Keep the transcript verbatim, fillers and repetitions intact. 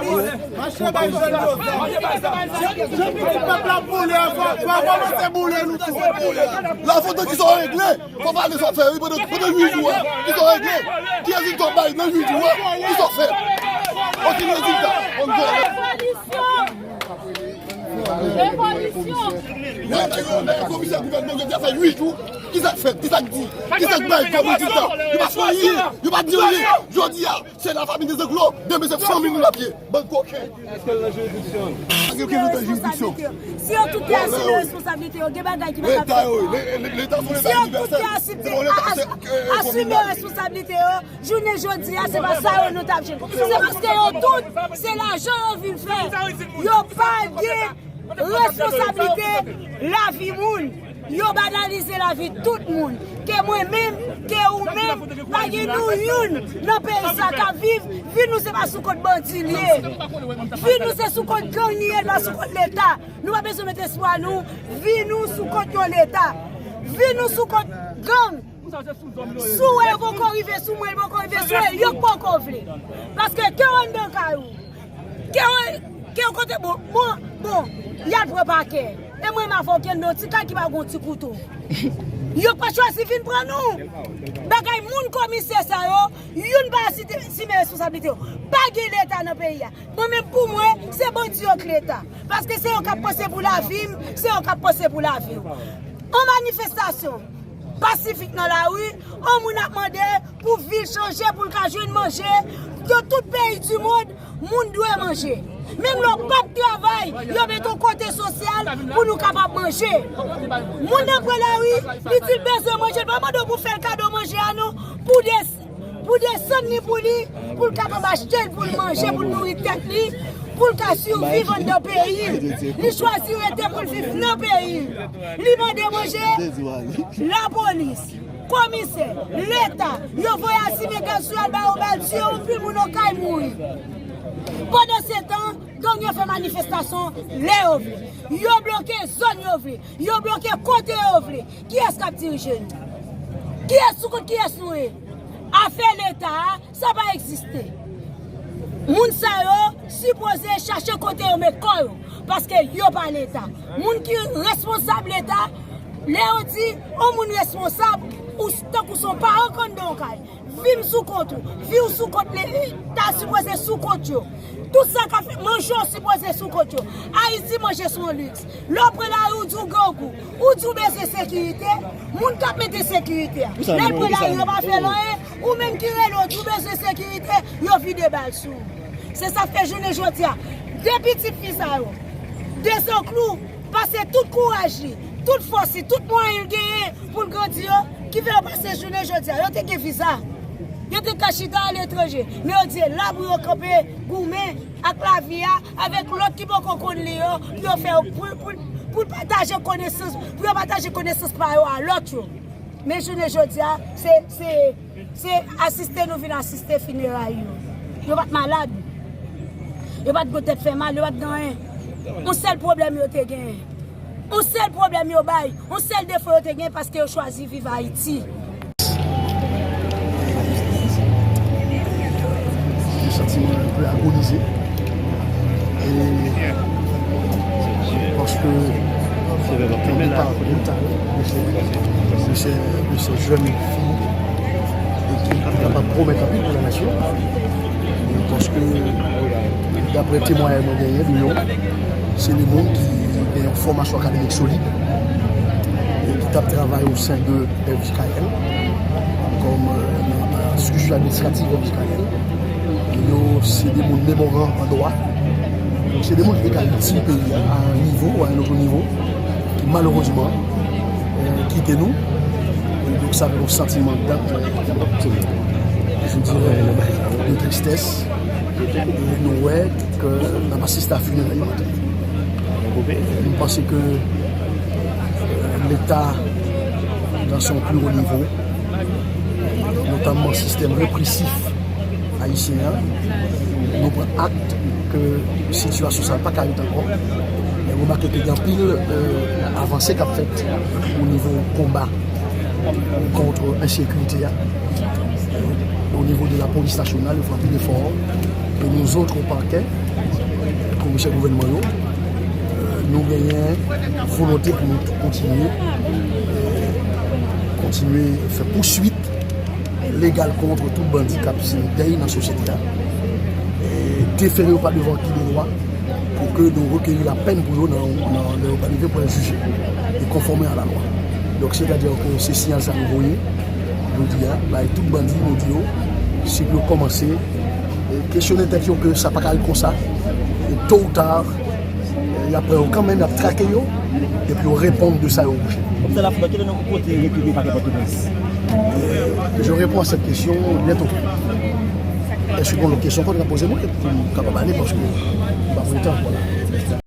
Mache bay jèn yo zam. Jan pitit pèp la boule a, fò, fò kòmanse boule nou tou. La fò tan ki sa w regle, fò pale sa w fè, wi, pandan, pandan uit jou a. Ki sa w regle? Ki rezilta w bay nan uit jou a? Ki sa w fè? Okenn rezilta. Revolisyon! Revolisyon! Lè, lè, lè komisè gouvènman yo te fè uit jou, ki sa k fèt? Ki sa k di? Ki sa k bay kòm rezilta? Yo pa fè anyen. Yo pa di anyen. Jodi a, se lafanmi Dezanglo, demen se fanmi nou n ap ye. Bann koken. Èske l nan jiridiksyon? Asime responsabilite yo. Si yo tout te asime responsabilite yo, gen bagay ki pa t ap fèt. Leta yo, le- le- Leta se yon leta inivèsèl. Si yo tout te asime, asime responsabilite yo, jounen jodi a, se pa sa yo nou t ap jwenn. Se paske yo tout, se lajan yo vin fè. Yo pa gen responsabilite lavi moun. Yo banalize lavi tout moun. Ke mwen menm, ke ou menm, pa gen nou youn nan peyi sa k ap viv. Vi nou se pa sou kont bandi l ye. Vi nou se sou kont gang li ye, l pa sou kont Leta. Nou pa bezwen met espwa nou. Vi nou sou kont yon Leta. Vi nou sou kont gang. Si w wè yo poko rive sou mwen, yo poko rive sou yo, yo poko vle. Paske ke w anndan kay ou, ke w, ke w kote bon, bon, bon, y al pran pakè. E mwen m avè w ki anndan yon ti kay ki pa gon ti kouto. Yo pa chwazi vin pran nou. Bagay moun komisè sa yo, youn pa asite- asime responsablite yo. Pa gen Leta nan peyi a. Mwen menm pou mwen, se bandi yo k Leta. Paske se yo k ap panse pou lavi m, se yo k ap panse pou lavi w. An manifestasyon pasifik nan lari, an moun ap mande pou vi l chanje, pou l ka jwenn manje. Nan tout peyi di mond, moun dwe manje. Menm lè w p ap travay, yo mete w kote sosyal pou nou kapab manje. Moun nan pran lari, li di l bezwen manje, l pa mande w pou fè l kado manje a non, pou de pou desann li pou li, pou l kapab achte l, pou l manje, pou l nouri tèt li, pou l ka siviv anndan peyi l. Li chwazi rete pou l viv nan peyi l. Li mande manje, lapolis, komisè, Leta, yo voye asime gaz sou yo al ba yo bal, tiye anpil moun, okay mouri. Pandansetan, gang yo fè manifestasyon lè yo vle. Yo bloke zòn yo vle. Yo bloke kote yo vle. Kiyès k ap dirije nou? Kiyès sou kont kiyès nou ye? Afè Leta a, sa pa egziste. Moun sa yo sipoze chache kote yo met kò yo, paske yo pa Leta. Moun ki responsab Leta, lè yo di yon moun responsab, ou s- tankou se yon paran k anndan yon kay. Vi m sou kont ou. Vi w sou kont li. Ta sipoze sou kont yo. Tout sa k ap fèt, manje w sipoze sou kont yo. Ayiti, manje se yon liks. Lè w pran lari, w di w grangou. Ou di w bezwen sekirite. Moun k ap mete sekirite a. Lè l pran lari, yo pa fè l anyen. Ou menm ki rele w, di w bezwen sekirite, yo vide bal sou ou. Se sa k fè jounen jodi a, de pitit fi sa yo, Dezanglo pase tout kouraj li, tout fòs li, tout mwayen l genyen pou l grandi yo, ki fè yo pase jounen jodi a. Yo te gen viza. Yo te ka chita aletranje. Men yo di la pou yo kanpe, goumen ak lavi a, avèk lòt ki poko konn li yo, pou yo fè yo, pou, pou, pou l pataje konesans, pou yo pataje konesans pa yo a lòt yo. Men jounen jodi a, se, se, se asiste nou vin asiste fineray yo. Yo pa t malad. Yo pa t gon tèt fè mal, yo pa t gen anyen. Yon sèl pwoblèm yo te genyen. Yon sèl pwoblèm yo bay, yon sèl defo yo te genyen paske yo chwazi viv Ayiti. Santi mwen enpe agonize. E paske yon depa brital de ces, de ces jeunes filles e ki kapab pwomèt anpil pou la nasyon. Paske, daprè temwayaj mwen genyen de yo, se de moun ki gen yon fòmasyon akademik solid e ki t ap travay o sen de F J K L, kòm, euh, nan, nan strikti administratif F J K L. Yo se de moun memoran an dwa. Donk, se de moun ki te ka itil peyi a, a yon nivo, a yon lòt nivo, ki malerezman, euh, kite nou. E donk, sa fè yon santiman, euh, je dirais, de tristesse. E nou wè ke n ap asiste a fineray yo. M panse ke, euh, Leta, dans son plus haut niveau, notamman sistèm represif ayisyen an, nou pran akte ke sitiyasyon sa a pa ka ret ankò. E remake ke gen anpil, euh, avanse k ap fèt o nivo konba kont ensekirite a. O nivo de la polis nasyonal, yo fè anpil efò. E nou zòt, o pakè, Komisè gouvènman yo, euh, nou genyen volonte pou nou kontinye, euh, kontinye fè pouswit legal kont tout bandi k ap simen dèy nan sosyete a. E defere yo pa devan ki de lwa pou ke nou rekeyi lapèn pou yo nan, nan, lè yo pa rive pou yo jije e konfòme a la lwa. Donk, sètadi ke se siyal sa nou voye jodi a, bay tout bandi, nou di yo, si pou yo kòmanse e kesyone tèt yo ke sa pa ka ret konsa, e to ou ta, y ap pran yo kanmenm, y ap trake yo, epi yo reponn de sa yo bouje. Komisè Lafleur, kilè nou pote rekipere pakè Pòtoprens? Euh, je réponds à cette question bientôt. Èske gen lòt kesyon ke w ka poze mwen pou m kapab ale, paske m pa pran tan, vwala.